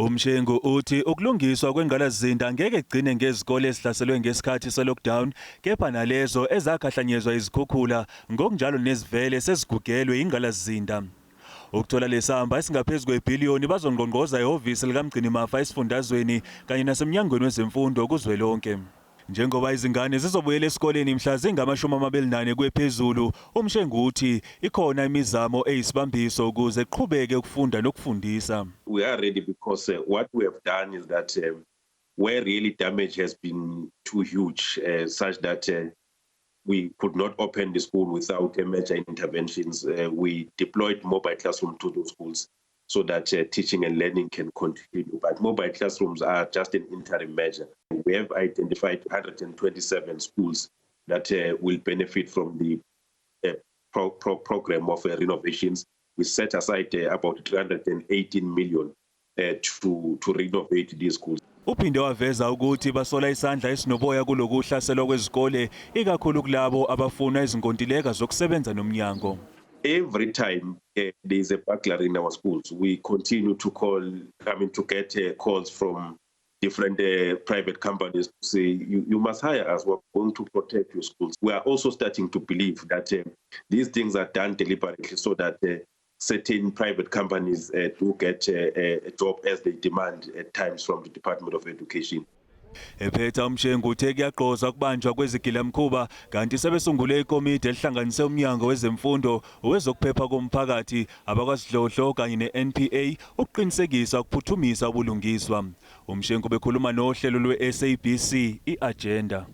UMshengu uthi ukulungiswa kwengqalasizinda ngeke kugcine ngezikole ezihlaselwe ngesikhathi se-lockdown kepha nalezo ezakhahlanyezwa izikhukhula ngokunjalo nezivele sezigugelwe yingqalasizinda. Ukuthola lesamba esingaphezu kwebhiliyoni bazongqongqoza ehhovisi likamgcinimafa esifundazweni kanye nasemnyangweni wezemfundo kuzwelonke. Njengoba izingane zizobuyela esikoleni mhla zingama-24 kwephezulu, uMshengu uthi ikhona imizamo eyisibambiso ukuze kuqhubeke ukufunda nokufundisa. We are ready because what we have done is that where really damage has been too huge, such that we could not open the school without major interventions, we deployed mobile classroom to those schools so that teaching and learning can continue. But mobile classrooms are just an interim measure. We have identified 127 schools that will benefit from the program of renovations. We set aside about 318 million to renovate these schools. Uphinde waveza ukuthi basola isandla esinoboya kulokuhlaselwa kwezikole ikakhulu kulabo abafuna izinkontileka zokusebenza nomnyango. Every time there is a burglary in our schools, we continue to call, I mean, to get calls from different private companies to say, You must hire us, we're going to protect your schools." We are also starting to believe that these things are done deliberately so that certain private companies do get a job as they demand at times from the Department of Education. Ephetha uMshengu uthe kuyagqoza kubanjwa kwezigilamkhuba kanti sebesungule ikomidi elihlanganise umnyango wezemfundo, wezokuphepha komphakathi, abakwasidlodlo kanye ne-NPA ukuqinisekisa ukuphuthumisa ubulungiswa. UMshengu bekhuluma nohlelo lwe-SABC i-Agenda.